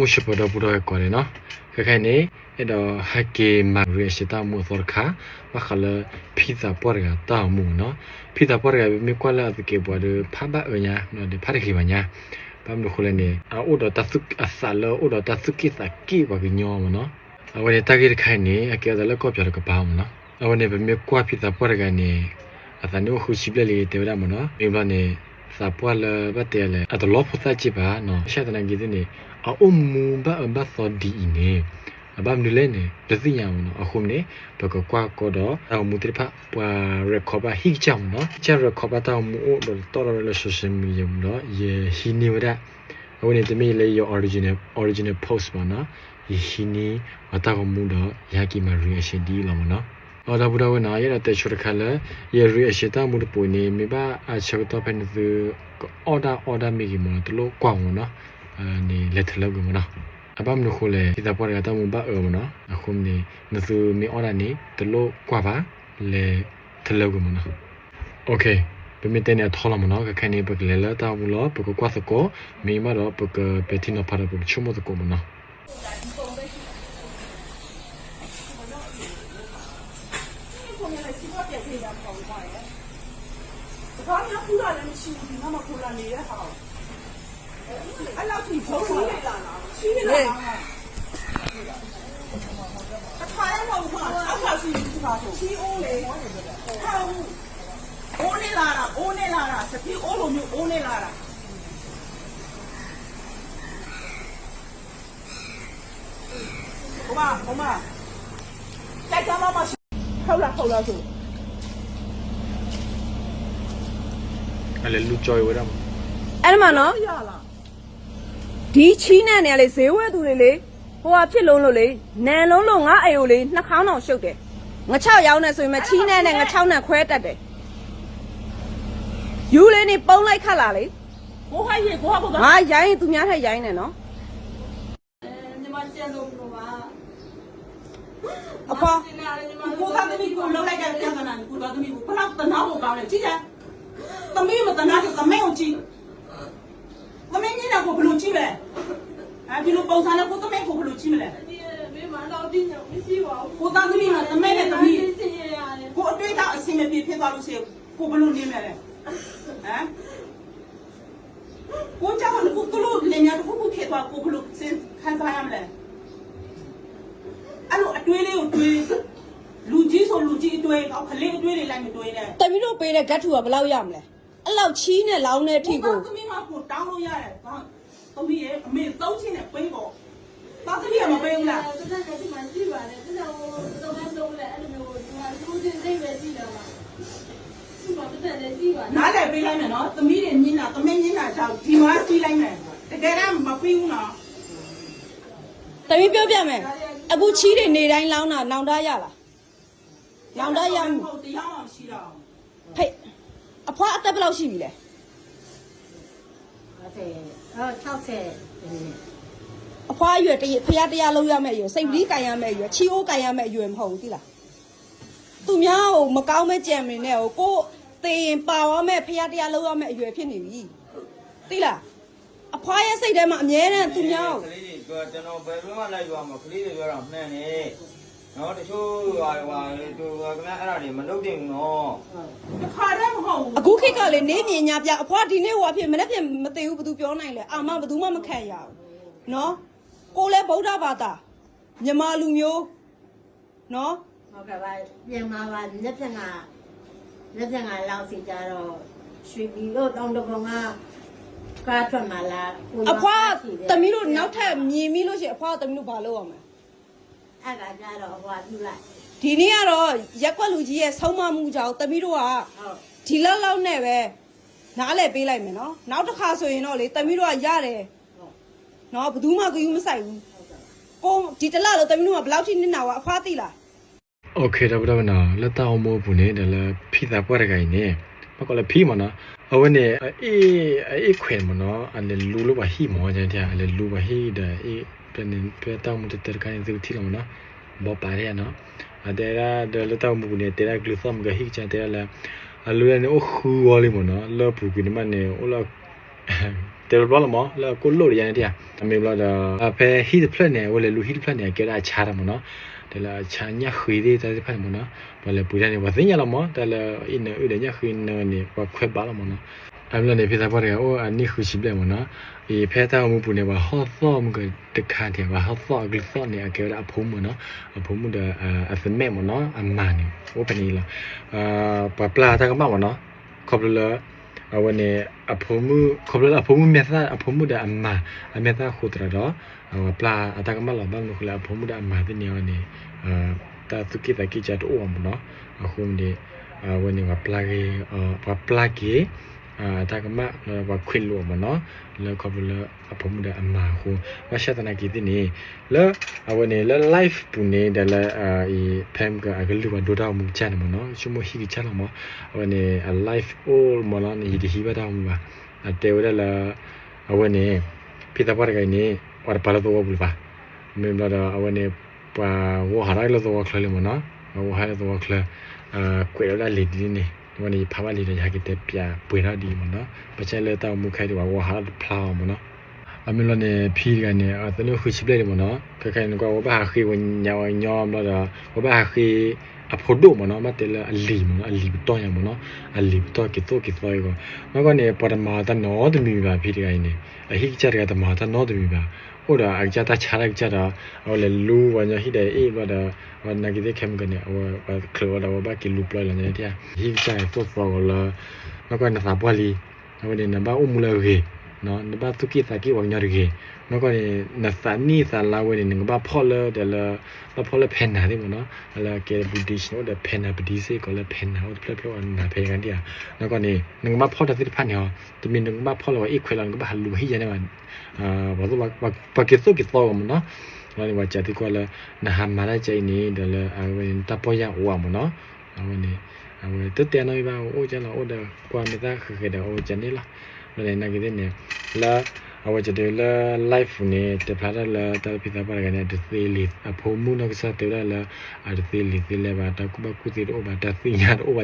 အိၣ်ဆၢပီဒီပုၢ်ဒီဝဲၢ်ကိးဂၤဒဲးနီၤ, ခဲခါအံၤန့ၣ် အဲၣ်ဒိးဟဲက့ၤမၤရံအရှဲတၢ်အိၣ်မူအသီတခါ, ဘၣ်ဃးလၢ ဖံသးပှၢ်တဂၤတၢ်အိၣ်မူနီၤ, ဖံသးပှၢ်တဂၤ ပမ့ၢ်ကွၢ်လၢအသကဲးပဝးဒီး ဖးဘၣ်အၢညါ, ဖးတဂ့ၤဘၣ်ညါ, ဘၣ်မနုၤအဃိလဲၣ်န့ၣ် အအိၣ်ဒီးတၢ်သူၣ် အသးလၢအအိၣ်ဒီးတၢ်သူၣ်က့ၣ်သးက့ၣ်ပှၤကညီမ့ၢ်နီၤ, အဝဲန့ၣ်တၢ်ဂ့ၢ်တခါအံၤန့ၣ် အကဲအသးလၢကီၢ်ပယီၤတကပၤမ့ၢ်နီၤ, အဝဲန့ၣ် ပမ့ၢ်ကွၢ်ဖံသးပှၢ်တဂၤန့ၣ် အသးန့ၣ်အိၣ်ဃုဆံဘျဲၣ်လံတဲဝဲဒၣ်မ့ၢ်နီၤ, မ့ၢ်ဘျီန့ၣ် သးပှၢ်လၢဘၣ်တဲလဲၣ် အတလီၤဖိသၣ်စ့ၢ်ဘၣ်နီၤ, ဘၣ်ဆၣ်သနာ်က့သ့ၣ်န့ၣ် အအိၣ်မူဘၣ်အၢဘၣ်သီဒ်အံၤန့ၣ် အဘၣ်မနုၤလဲၣ်န့ၣ် တသ့ၣ်ညါမ့ၢ်နီၤ, အဃိန့ၣ် ပကကွၢ်ကီဒီးတၢ်အိၣ်မူသ့ၣ်တဖၣ် ပှၤ record ဘၣ်ဟံၣ်ကစၢ်မ့ၢ်နီၤ, ကစၢ် record ဘၣ်တၢ်အိၣ်မူအိၣ်ဒီးတီၣ်ထီၣ်ဝဲလၢ social media မ့ၢ်ဒီး ယဟံးန့ၢ်ဝဲဒၣ်, အဝဲန့ၣ်တမ့ၢ်လၢယ original, original post ဘၣ်နီၤ, ယဟံးန့ၢ်အတၢ်ဂီၤမူဒီး ယဟဲက့ၤမၤရံအရှဲဒ်အံၤလီၤမ့ၢ်နီၤ, ဒီပုၢ်ဒီဝဲၢ်နီၤ, ယအဲၣ်ဒိးတဲဆိတခါလၢ ယရံအရှဲတၢ်အိၣ်မူတပူၤန့ၣ် မ့ၢ်ဘၣ်အဆၢကတီၢ်ဖဲန့ၣ်သု ကအီၣ်ဒၣ်အီဒၣ်မ့ၢ်ဂ့ၤမ့ၢ်နီၤ, တလိၣ်ကွၢ်မ့ၢ်နီၤ, န့ၣ်လဲၤထၢလၢကွံာ်မ့ၢ်နီၤ, အဘၣ်မနုၤအဃိလဲၣ် ဖံသးပှၢ်တဂၤတၢ်အိၣ်မူဘၣ်အၢမ့ၢ်နီၤ, အဃိန့ၣ် နသုမ့ၢ်အီၣ်ဒၣ်န့ၣ် တလိၣ်ကွၢ်ဘၣ်, လဲၤထၢလၢကွံာ်မ့ၢ်နီၤ, ပမ့ၢ်တဲန့ၣ်အထီလီၤမ့ၢ်နီၤ, ခဲခဲန့ၣ် ပကလဲၤလၢတၢ်အိၣ်မူလီၤ, ပကကွၢ်သကိး, မ့ၢ်ဘၣ်ဒီး ပကပဲာ်ထံနီၤဖးဒီး ပကဆိကမိၣ်သကိးမ့ၢ်နီၤ. အိၣ်န့ၢ်လၢ်ဒၣ်, အိၣ်န့ၢ်လၢ်ဒၣ်, တထံၣ်အိၣ်လီၤမ့ၢ်အိၣ်န့ၢ်လၢ်ဒၣ်, အလဲၤလူကၠီဝဲဒၣ်မး, အဲၣ်မးနီၤ, ဒီချံန့ၣ်န့ၣ် အလံၤစ့ဝဲသူလံလံ, ဟိအဖျ့လိလိၤလံ, နဲလိၤလိၤ ငါအဲၣ်အိၣ်လံ, နှာခေါင်းတောင်ရှုပ်တယ်, ငါခြောက်ယောက်နဲ့ဆိုရင် မချီနဲ့နဲ့ ငါခြောက်နဲ့ခွဲတတ်တယ်, ယူလေန့ၣ် ပုံလိုက်ခတ်လာလေ, ငါရိုင်းသူများထက်ရိုင်းတယ်နော်. ညီမစဲလို့မလို့ပါ. အဖါ, ကိုသားသမီးကိုလုပ်လိုက်တဲ့ပြဿနာကို ကိုသားသမီးကို ဘယ်လောက်သနာဖို့ကောင်းလဲ ကြည့်စမ်း. သမီးမသနာဆို သမိုင်းကိုကြည့်. သမိုင်းညင်းတာကို ဘယ်လိုကြည့်မလဲ. ဒီလိုပုံစံနဲ့ ကိုသမိုင်းကို ဘယ်လိုကြည့်မလဲ. ကိုသားသမီးမှာ သမိုင်းနဲ့သမီး ကိုအတွေးတောင်အဆင်မပြေဖြစ်သွားလို့ရှိရင် ကိုဘယ်လိုနေမလဲ. ဟမ်. ကိုကြောင့် နကသူ့လင်မယားတစ်ခုခုဖြစ်သွား ကိုဘယ်လိုခံစားရမလဲ. အဲ့လိုအတွေးလေးကိုတွေး, လူကြီးဆိုလူကြီးအတွေး, ကလေးအတွေးတွေလိုက်မတွေးနဲ့. သမီးတို့ပေးတဲ့ ကတ်ထူက ဘယ်လောက်ရမလဲ. အဲ့လောက်ချီးနဲ့ လောင်းတဲ့အထိကို သမီးမကို တောင်းလို့ရတယ်. သမီးရဲ့ အမေသုံးချီနဲ့ပေးပေါ့. သားသမီးက မပေးဘူးလား. နားလည်ပေးလိုက်မယ်နော်. သမီးတွေညင်းတာ, သမီးညင်းတာကြောင့် ဒီမှာကြီးလိုက်မယ်. တကယ်တမ်းမပေးဘူးနော်. သမီးပြောပြမယ်. အခုချီးတွေနေတိုင်းလောင်းတာ, နောင်တရလား. နောင်တရမဟုတ်တရားမှမရှိတော့ဘူး. ဖဲ, အဖွားအသက်ဘယ်လောက်ရှိပြီလဲ. အဖွားအရွယ် ဘုရားတရားလုပ်ရမယ့်အရွယ်, စိတ်ဝိရိယကိုင်ရမယ့်အရွယ်, ချီးအိုးကိုင်ရမယ့်အရွယ်မဟုတ်ဘူး သိလား. သူများကို မကောင်းမဲ့ကြံနေနဲ့, ကိုယ်သေရင်ပါသွားမယ့် ဘုရားတရားလုပ်ရမယ့်အရွယ်ဖြစ်နေပြီ, သိလား. အဖွားရဲ့စိတ်ထဲမှာ အမြဲတမ်းသူများကို ကလေးတွေပြော, ကျွန်တော်ဘယ်တော့မှလိုက်ရွာမှာ ကလေးတွေပြောတာမှန်တယ်နော်. တချို့ရွာတွေမှာ သူခင်ဗျားအဲ့ဒါတွေမလုပ်သင့်ဘူးနော်. တစ်ခါတည်းမဟုတ်ဘူး. အခုခေတ်ကလေ နေ့မြင်ညပြ, အဖွားဒီနေ့ဟိုအဖြစ် မနက်ဖြန်မသေဘူး, ဘယ်သူပြောနိုင်လဲ. အာမ ဘယ်သူမှမခံရဘူးနော်. ကိုယ်လည်းဗုဒ္ဓဘာသာ, မြန်မာလူမျိုးနော်. ဟုတ်ကဲ့ပါ, မြန်မာပါ, လက်ဖြတ်ငါ, လက်ဖြတ်ငါလောက်စီကြတော့ ရွှေပြည်တို့ တောင်ဒဂုံက ကားထွက်မှာလား. အဖွားသမီးတို့နောက်ထပ်မြင်မိလို့ရှိရင် အဖွားသမီးတို့ဘာလုပ်ရမလဲ. အဲ့ဒါကြတော့ ဟိုဟာပြုလိုက်. ဒီနေ့ကတော့ ရပ်ကွက်လူကြီးရဲ့ဆုံးမမှုကြောင့် သမီးတို့က ဟုတ်, ဒီလောက်လောက်နဲ့ပဲ နားလည်ပေးလိုက်မယ်နော်. နောက်တစ်ခါဆိုရင်တော့လေ သမီးတို့ကရတယ်နော်, ဘယ်သူမှဂရုမစိုက်ဘူး. ကို, ဒီတစ်လလုံး သမီးတို့မှာ ဘယ်လောက်ထိနစ်နာသွား အဖွားသိလား. โอเค ဒီပုၢ်ဒီဝဲၢ်နီၤ, လၢတၢ်အိၣ်မူအပူၤန့ၣ် ဒီးလၢဖံသးပှၢ်တဂၤအံၤန့ၣ် ဘၣ်ကိးလၢဖံမ့ၢ်နီၤ, အဝဲန့ၣ် အအ့ၣ်ခွဲးမ့ၢ်နီၤ, အလဲၤလူလၢပှၤဟံၣ်မ့ၢ်, အလဲၤလူပှၤဟံၣ်ဒီး ဖဲတၢ်အိၣ်မူတၢ်တခါန့ၣ် သုကထံၣ်လီၤမ့ၢ်နီၤ, ဘီပာ်ထဲနီၤ, အတဲဒၣ်ဒီးလၢတၢ်အိၣ်မူပူၤန့ၣ် တဲဒၣ်ကလုၢ်သီၣ်မုၢ်ကဟံၣ်ကစၢ် တဲဒၣ်လၢ အလူလၢန့ၣ်အိၣ်ဃုဝီလံမ့ၢ်နီၤ, လၢပူၤကွံာ်န့ၣ်မးန့ၣ် အိၣ်လၢ တ တဲဘျီဘျီလီၤမး လၢအကိၣ်လိၣ်ဒီးယၤန့ၣ်တယၤ အမ့ၢ်ဘျီဒီး ဖဲဟံၣ်တဖျၢၣ်န့ၣ် အဝဲလဲၤလူဟံၣ်တဖျၢၣ်န့ၣ် အကဲဝဲဒၣ်အဆါတၢ်မးနီၤ, တဲလၢအဆါညၣ်ဃ့သ့ၣ်တၢ်သ့ၣ်တဖၣ်န့ၣ်မးနီၤ, ပှၤလဲၤပှ့ၤတၢ်န့ၣ် ပှၤသ့ၣ်ညါလီၤမး တၢ်လၢအအံၣ်နၢအုၣ်ဒီးညၣ်ဃ့နၢန့ၣ် ပှၤခွဲးဘၣ်လီၤမးနီၤ. အမ့ၢ်လီၤန့ၣ် ဖံသးပှၢ်တဂၤအိၣ်အနံၣ်ဃုဆံဘျဲၣ်မးနီၤ, အံၤဖဲတၢ်ဂီၤမူပူၤန့ၣ် ပှၤဟီၣ်သီၣ်မုၢ်ကတခါထံး ပှၤဟီၣ်သီၣ်အကလုၢ်သီၣ်န့ၣ် အကဲဝဲဒၣ်အဖိမုၣ်မးနီၤ, အဖိမုၣ်ဒီး အသမၣ်မးနီၤ အမါန့ၣ် အိၣ်ဖဲန့ၣ်လီၤ. ပှၤပျၢ်တၢ်ကမၣ်မးနီၤ, ခီဖျိလၢ အဝဲန့ၣ် အဖိမုၣ် ခီဖျိလၢအဖိမုၣ်မဲာ်သၣ် အဖိမုၣ်ဒီးအမါ အမဲာ်သၣ်အဃိသတးဒီး ပှၤပျၢ်အတၢ်ကမၣ်လီၤ. ဘၣ်မနုၤအဃိလဲၣ် အဖိမုၣ်ဒီးအမါသ့ၣ်န့ၣ်အီၤန့ၣ် တၢ်သူၣ်က့ၣ်သးက့ၣ်ကတအိၣ်အီၤမးနီၤ, အဃိန့ၣ် အဝဲန့ၣ် ပှၤပျၢ်က့ၤ ပှၤပျၢ်က့ၤ အတၢ်ကမၣ်လၢပှၤခွဲးလိာ်အီၤမးနီၤ, လၢခီဖျိလၢအဖိမုၣ်ဒီးအမါအဃိ, ဘၣ်ဆၣ်သနာ်က့သ့ၣ်န့ၣ် လၢ အဝဲန့ၣ် လၢ live ပူၤန့ၣ် ဒီးလၢ အံၤ ဖဲမုၢ်က အကလုၢ်ပှၤဒိတၢ်ဂီၤမူကစၢ်န့ၣ်မးနီၤ, ဆိကမိၣ်ဟံၣ်ကစၢ်လီၤမး, အဝဲန့ၣ် အ live အိၣ်မးလီၤန့ၣ် ယတဟံးဘၣ်တၢ်ဂီၤမူဘၣ်, အတဲဝဲဒၣ်လၢ အဝဲန့ၣ် ဖံသးပှၢ်တဂၤအံၤန့ၣ် ပှၤတပာ်လၢသဝီပူၤလၢၤဘၣ်, မ့ၢ်ဘျီဒီး အဝဲန့ၣ် ပှၤဂီၤဟးထီၣ်လၢသဝီချၢလံမးနီၤ, ပှၤဂီၤဟးလၢသဝီချၢ ကွဲးလီၤဒၣ်လံာ်ဒ်န့ၣ်, အဝဲန့ၣ် ယဖးဘၣ်လံာ်ဒီး ယဟဲက့ၤတဲပျးပှဲၤထီၣ်ဒ်အံၤမးနီၤ, ဘၣ်ဆၣ်လၢတၢ်ဂီၤမူခဲအံၤဒံး ပှၤဂီၤဟးထီၣ်တဖျါအီၤမးနီၤ. အမ့ၢ်လီၤန့ၣ် ဖံတဂၤန့ၣ် အသနူၣ်ဃုဆံဘျဲၣ်လံမးနီၤ, ခဲခါန့ၣ် နကွၢ်ဝဲဘၣ်ဟးဃ့ဝဲညါဝဲညီဘျီဒီး ဝဲဘၣ်ဟးဃ့ အဖိဒိၣ်မးနီၤ, ဘၣ်တဲလၢအလံၤမးနီၤ, အလံၤပတီၢ်ညါမးနီၤ, အလံၤပတီၢ်က့ၤသိၣ်က့ၤသီအံၤဂီၢ်, နီၢ်ကီၢ်န့ၣ် ပှၤတမၤတၢ်နီတမံၤဘၣ် ဖံတဂၤအံၤန့ၣ်, အဟံၣ်ကစၢ်တဂၤတမၤတၢ်နီတမံၤဘၣ်, အိၣ်ဒီးအကစၢ်တၢ်ဆါတၢ်ကစၢ်ဒီး အဝဲလဲၤလူပှၤညီဟံၣ်ဒီးအ့ၣ်ဘျီဒီး အဝဲနာ်က့သ့ၣ်ခဲမုၢ်ကန့ၣ် အဝဲပှၤတချုးဝဲဒီးအဝဲဘၣ်က့ၤလူပျီအံၤလီၤန့ၣ်တယၤ, ဟံၣ်ကစၢ်သိၣ်သီဂီၤလၢ နီၢ်ကီၢ်န့ၣ် နဘၣ်အိၣ်မူလၢအဂ့ၤ, နဘၣ်သူၣ်က့ၣ်သးက့ၣ်ပှၤကညီတဂ့ၤ, နီၢ်ကီၢ်န့ၣ် နသးနံၣ်သးလါဝဲန့ၣ် နကဘၣ်ဖီၣ်လၢဒီးလၢ ဘၣ်ဖီၣ်လၢဖဲနၤသ့ၣ်မးနီၤ, လၢကဲ Buddhist န့ၣ် အိၣ်ဒီးဖဲနၤ Buddhist စ့ၢ်ကီးလၢဖဲနၤ အိၣ်တဖျၢၣ်ဖျၢၣ်အီၤနၤဖဲဂၤဒၣ်ဧါ, နီၢ်ကီၢ်န့ၣ် နကဘၣ်ဖီၣ်တၢ်သ့ၣ်တဖၣ်န့ၣ်ဟီ, တမ့ၢ်နကဘၣ်ဖီၣ်လၢပှၤအ့ၣ်ခွဲးလီၤ နကဘၣ်ဟးလူၤပှၤဟံၣ်ယါန့ၣ်ဘၣ်, ပှၤက့ၤသိၣ်က့ၤသီဂီၤမးနီၤ, လီၤန့ၣ် ပှၤစံးသံကွၢ်လၢ နဟးမၤတၢ်ကဲအံၤန့ၣ် ဒီးလၢအဝဲန့ၣ်တၢ်ပီၢ်ယၢ်အိၣ်ဧါမးနီၤ, အဝဲန့ၣ် အဝဲတတဲနီတမံၤဘၣ် အိၣ်ကၢ်လီၤ အိၣ်ဒီးကွၢ်မ့ၢ်သၣ်ဃဲးဃဲးဒီးအိၣ်ကၢ်န့ၣ်လီၤ, လီၤန့ၣ် နာ်က့သ့ၣ်န့ၣ် လၢ အဝဲကဒုးလၢ live န့ၣ် တဲဖျါတၢ်လၢတၢ်ဖံသးပှၢ်တဂၤန့ၣ် အတသ့လံာ် အဖိမုၣ်နီၢ်ကစၢ်တဲဝဲဒၣ်လၢ အတသ့လံာ်သ့လဲၢ်ဘၣ် တၢ်ကူၣ်ဘၣ်ကူၣ်သ့တအိၣ်ဘၣ် တၢ်သ့ၣ်ညါတအိၣ်ဘၣ်ကၢ်န့ၣ်မးနီၤ,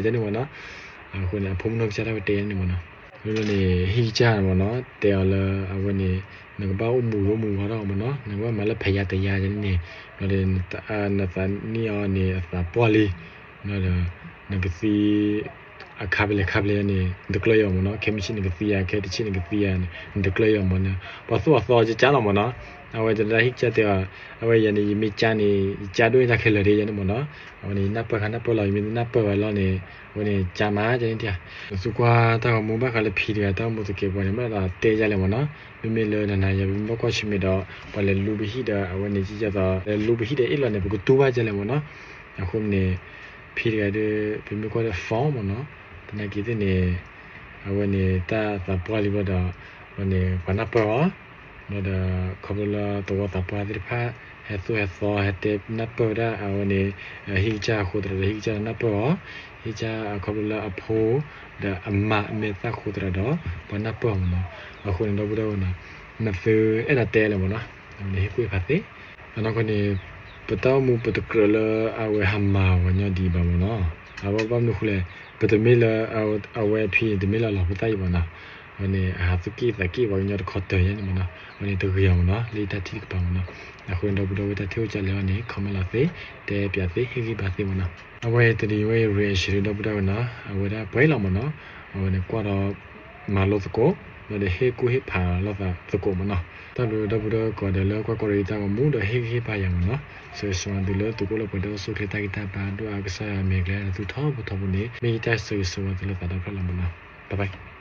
အဃိန့ၣ် အဖိမုၣ်နီၢ်ကစၢ်တၢ်ဝဲတဲန့ၣ်မးနီၤ, လီၤန့ၣ် ဟံၣ်ကစၢ်မးနီၤ တဲအီၤလၢအဝဲန့ၣ် နကဘၣ်အိၣ်မူဂ့ၤအိၣ်မူဝါထီၣ်မးနီၤ နကဘၣ်မၤလၢဖဲယၤတယၤန့ၣ်န့ၣ်, လီၤဒီး နသးနံၣ်အီၤန့ၣ် အသးပှၢ်လံ, လီၤဒီး နကသံ အခါဖဲလဲၣ်ခါဖဲလဲၣ်န့ၣ် နတကျၢၢ်ယၤမးနီၤ, ခဲမုၢ်ဆ့ၣ်နကသံယၤ ခဲတဆ့ၣ်နကသံယၤန့ၣ် နတကျၢၢ်ယၤမးနီၤ, ပှၤသိၣ်အသီကၢ်ကၢ်လီၤမးနီၤ, အဝဲတဒၣ်ဟံၣ်ကစၢ်တဲအီၤ အဝဲယၤန့ၣ် ယမ့ၢ်ကၢ်န့ၣ် ယကၢ်ဒိၣ်န့ၢ်တၢ်ခဲလၢာ်ဒ်ယၤန့ၣ်မးနီၤ, အဝဲန့ၣ် ယနၢ်ပၢၢ်ခါနၢ်ပၢၢ်လီၤ ယမ့ၢ်တနၢ်ပၢၢ်ဘၣ်လီၤန့ၣ် အဝဲန့ၣ် ကၢ်မးကၢ်န့ၣ်တယၤ, နသုကွၢ်တၢ်ဂီၤမူဘၣ်ဃးလၢဖံတဂၤ တၢ်ဂီၤမူသကဲးပဝးန့ၣ် ဘၣ်ဒီးတဲယၤလဲၣ်မးနီၤ, မ့မ့ၢ်လၢနၤနၤယၤ ပမ့ၢ်ဘၣ်ကွၢ်ဆၢၣ်မဲာ်ဒီး ပှၤလဲၤလူပဟံၣ်ဒီး အဝဲန့ၣ် ကၢ်ကၢ်သိး လဲၤလူပဟံၣ်ဒီးအ့ၣ်လီၤန့ၣ် ပကတူၢ်ဘၣ်ကၢ်လဲၣ်မးနီၤ, အဃိန့ၣ် ဖံတဂၤဒီး ပမ့ၢ်ကွၢ်ဒီး phone မးနီၤ, သနာ်က့သ့ၣ်န့ၣ် အဝဲန့ၣ် တၢ်သးပှၢ်လံဘျီဒီး အဝဲန့ၣ် ပှၤနၢ်ပၢၢ်အီၤ, ဘျီဒီး ခီဖျိလၢသဝီသးပှၢ်သ့ၣ်တဖၣ် ဟဲသိၣ်ဟဲသီ ဟဲတဲနၢ်ပၢၢ်ဝဲဒၣ် အဝဲန့ၣ် ဟံၣ်ကစၢ်အဃိသတးဒီး ဟံၣ်ကစၢ်နၢ်ပၢၢ်အီၤ, ဟံၣ်ကစၢ်ခီဖျိလၢအဖိ ဒီးအမါအမဲာ်သၣ်ဃိသတးဒီး ပှၤနၢ်ပၢၢ်အီၤမးနီၤ, အဃိန့ၣ် ဒီပုၢ်ဒီဝဲၢ်နီၤ, နသုအဲၣ်ဒိးတဲလဲၣ်မးနီၤ, အဝဲန့ၣ် ဟ့ၣ်ကူၣ်ဖးသ့ အနီၢ်ကီၢ်န့ၣ် ပတၢ်အိၣ်မူပတကြၢးလၢအဝဲဟးမၤပှၤကညီဒံးဘၣ်မးနီၤ, အဝဲဘၣ်မနုၤဃိလဲၣ်, ပတမ့ၢ်လၢ အဝဲဖံန့ၣ် တမ့ၢ်လၢအလီၤဖိသၣ်အံၤဘၣ်နီၤ, အဝဲန့ၣ် အဟးသူၣ်က့ၣ်သးက့ၣ်ပှၤကညီတခီတၢၢ်ယါန့ၣ်မးနီၤ, အဝဲန့ၣ်တဂ့ၤအီၤမးနီၤ, လၢတၢ်ထံၣ်တကပၤမးနီၤ, အဃိန့ၣ် ဒီပုၢ်ဒီဝဲၢ် တၢ်ထံၣ်အိၣ်ကၢ်လဲၣ်အီၤန့ၣ် comment လီၤသ့, တဲပၠးသ့ ဟ့ၣ်ဂံၢ်ဘါသ့မးနီၤ, အဝဲတနံၤဝဲအံၤ reaction ဒီပုၢ်ဒီဝဲၢ်နီၤ, အဝဲဒၣ်ပှဲၤလီၤမးနီၤ, အဝဲန့ၣ်ကွၢ်ဒီး မၤလိသကိး, ဒီးဟ့ၣ်ကူၣ်ဟ့ၣ်ဖးလိာ်သးသကိးမးနီၤ, တၢ်ဘျုးဒီပုၢ်ဒီဝဲၢ်ကိးဂၤဒဲးလၢကွၢ်ကီးဒီးယတၢ်ဂီၤမူ ဒီးဟ့ၣ်ဂံၢ်ဟ့ၣ်ဘါယၤမးနီၤ, ဆၢဂ့ၤဆၢဝါသုလၢသုကအိၣ်လၢပှဲၤဒီးအိၣ်ဆူၣ်အိၣ်ချ့တၢ်ဂံၢ်တၢ်ဘါ ဒိၣ်အါကစၢ်ယွၤမဲာ်ကျဲ လၢသုထီဘိထီဘိန့ၣ် မ့ၢ်ယတၢ်ဆၢဂ့ၤဆၢဝါသုလိာ်သးဒီဖျၢၣ်လီၤမးနီၤ, bye bye.